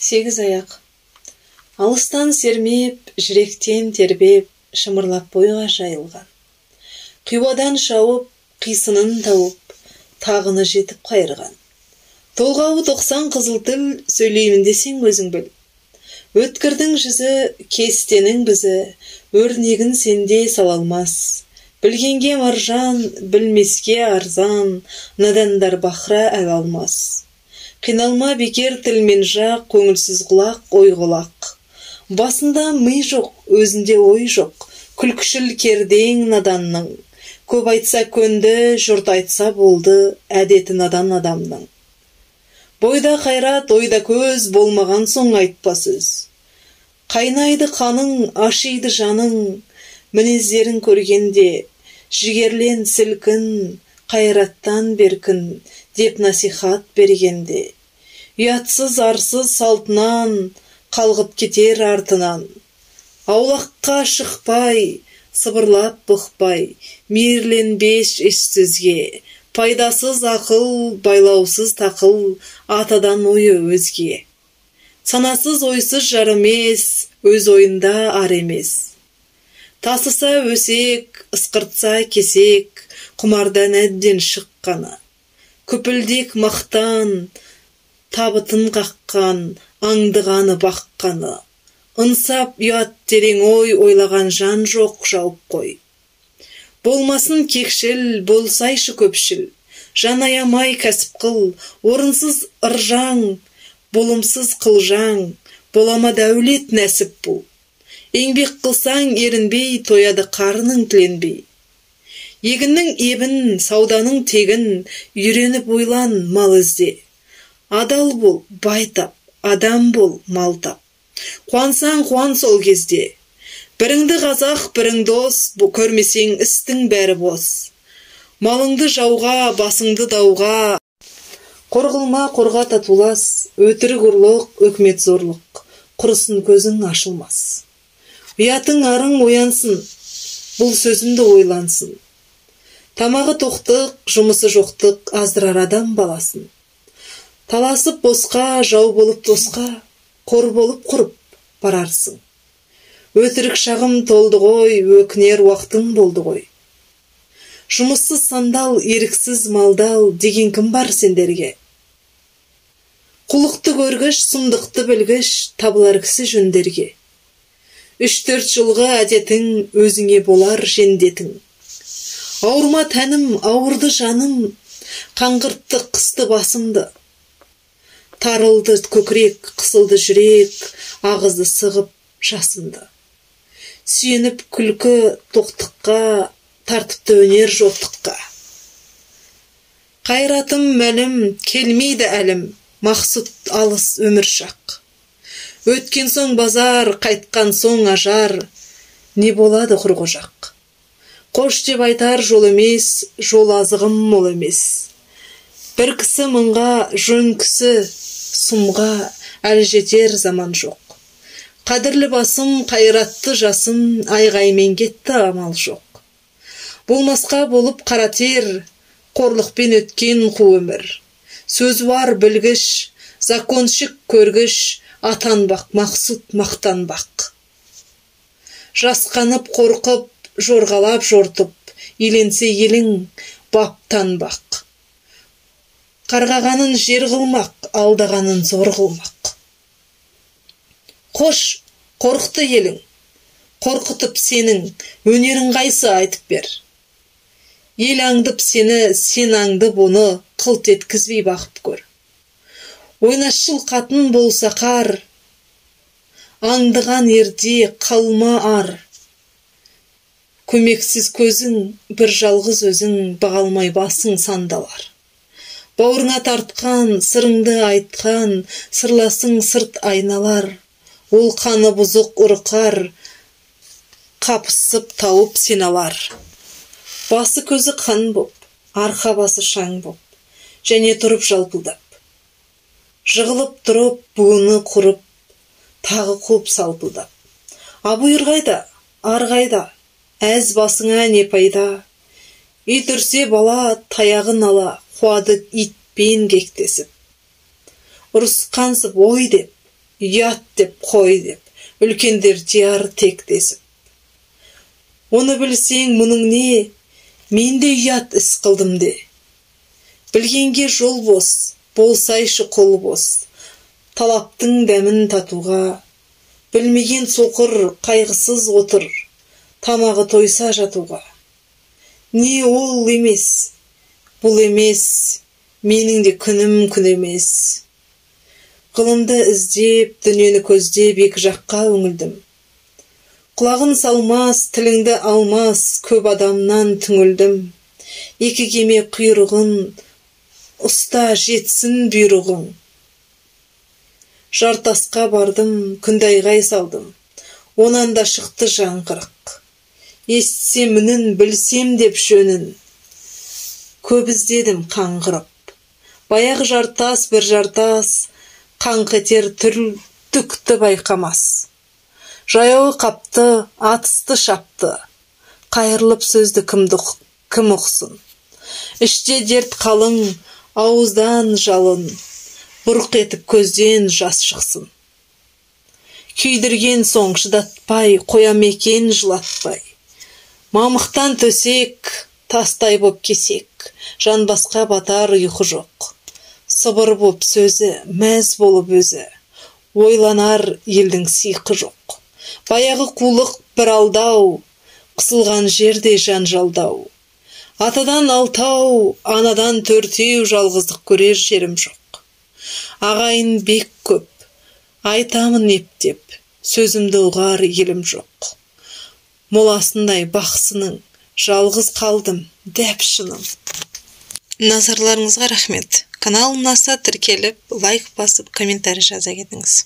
Сегіз аяқ. Алыстан сермеп, жүректен тербеп, шымырлап бойға жайылған. Қиуадан шауып, қисынын тауып, тағыны жетіп қайырған. Толғауы 90 қызыл тіл, сөйлеймін десең өзің біл. Өткірдің жүзі, кестенің бізі, өрнегін сенде сала алмас. Білгенге маржан, білмеске арзан, надандар бахра әл алмас. Қиналма бекер тілмен жақ, көңілсіз құлақ, ой құлақ. Басында ми жоқ, өзінде ой жоқ, күлкішіл кердең наданның. Көп айтса көнді, жұрт айтса болды, әдеті надан адамның. Бойда қайрат, ойда көз, болмаған соң айтпа сөз. Қайнайды қаның, ашиды жаның, мінездерін көргенде, жігерлен сілкін, қайраттан беркін, деп насихат бергенде. Ұятсыз арсыз салтынан, қалғып кетер артынан. Аулаққа шықпай, сыбырлап бұқпай, мейірленбеш еш сөзге. Пайдасыз ақыл, байлаусыз тақыл, атадан ойы өзге. Санасыз ойсыз жар емес, өз ойында ар емес. Тасыса өсек, ысқыртса кесек, құмардан әбден шыққаны. Күпілдек мақтан, табытын қаққан, аңдығаны баққаны. Ынсап ұят терең ой ойлаған жан жоқ жауып қой. Болмасын кекшіл, болсайшы көпшіл, жан аямай кәсіп қыл, орынсыз ыржаң, болымсыз қылжаң, болама дәулет нәсіп бұл. Еңбек қылсаң ерінбей, тояды қарның тіленбей. Егіннің ебін, сауданың тегін, үйреніп ойлан, мал ізде. Адал бол, бай тап, адам бол, мал тап. Қуансаң қуан сол кезде. Біріңді қазақ, бірің дос, көрмесең істің бәрі бос. Малыңды жауға, басыңды дауға, қор қылма, қорға татулас, өтірік ұрлық, өкімет зорлық, құрысын көзің ашылмас. Ұятың арың оянсын, бұл сөзімді ойлансын. Тамағы тоқтық, жұмысы жоқтық, аздырар адам баласын. Таласып босқа, жау болып досқа, қор болып құрып барарсың. Өтірік шағым толды ғой, өкінер уақытың болды ғой. Жұмыссыз сандал, еріксіз малдал деген кім бар сендерге? Қулықты көргіш, сұмдықты білгіш, табылар кісі жөндерге. 3-4 жылғы әдетің өзіңе болар жендетің. Ауырма тәнім, ауырды жаным, қаңғыртты қысты басымды. Тарылды көкірек, қысылды жүрек, ағызды сығып жасымды. Сүйеніп күлкі тоқтыққа, тартыпты өнер жоқтыққа. Қайратым мәлім, келмейді әлім, мақсұт алыс өмір шақ. Өткен соң базар, қайтқан соң ажар, не болады құрғожақ. Қош деп айтар жол емес, жол азығым мол емес. Бір кісі мыңға, жөн кісі сұмға, әлі жетер заман жоқ. Қадірлі басым, қайратты жасым, айғаймен кетті амал жоқ. Болмасқа болып қара тер, қорлықпен өткен қу өмір. Сөзуар білгіш, законшік көргіш, атанбақ, мақсұт мақтанбақ. Жасқанып қорқып, жорғалап жортып, еленсе елің баптанбақ. Қарғағанын жер қылмақ, алдағанын зор қылмақ. Қош, қорықты елің, қорқытып сенің, өнерің қайсы айтып бер. Ел аңдып сені, сен аңдып оны, қылт еткізбей бағып көр. Ойнашыл қатын болса қар, аңдыған ерде қалма ар. Көмексіз көзің, бір жалғыз өзің, бағалмай басың сандалар. Бауырыңа тартқан, сырыңды айтқан, сырласың сырт айналар. Ол қаны бұзық ұрқар, қапысып тауып сен алар. Басы көзі қан боп, арқа басы шаң боп, және тұрып жалпылдап. Жығылып тұрып, буыны құрып, тағы қуып салпылдап. Абуйыр қайда, ар қайда, әз басыңа не пайда? Ит үрсе бала, таяғын ала, қуады итпен кектесіп. Ұрысқансып ой деп, Ұят деп қой деп, үлкендер тияр тек десіп. Оны білсең мұның не, мен де ұят іс қылдым де. Білгенге жол бос, болсайшы қол бос, талаптың дәмін татуға. Білмеген соқыр қайғысыз отыр, тамағы тойса жатуға. Не ол емес, бұл емес, менің де күнім күн емес. Ғылымды іздеп, дүниені көздеп, екі жаққа үңілдім. Құлағын салмас, тіліңді алмас, көп адамнан түңілдім. Екі кеме құйрығын, ұста жетсін бұйрығың. Жартасқа бардым, күнді айғай салдым, онан да шықты жаңғырық. Естісем үнін, білсем деп жөнін, көп іздедім қаңғырып. Баяғы жартас бір жартас, қаңқ етер түкті байқамас. Жаяуы қапты, атысты шапты, қайырылып сөзді кім ұқсын. Іште дерт қалың, ауыздан жалын, бұрқ етіп көзден жас шықсын. Күйдірген соң шыдатпай, қоям екен жылатпай. Мамықтан төсек, тастай боп кесек, жанбасқа батар ұйқы жоқ. Сыбыр боп сөзі, мәз болып өзі, ойланар елдің сиқы жоқ. Баяғы қулық бір алдау, қысылған жерде жанжалдау. Атадан алтау, анадан төртеу, жалғыздық көрер жерім жоқ. Ағайын бек көп, айтамын ептеп, сөзімді ұғар елім жоқ. Моласындай бақсының, жалғыз қалдым, дәп шыным. Назарларыңызға рахмет. Канал ұнаса тіркеліп, лайк басып, комментарий жаза кетіңіз.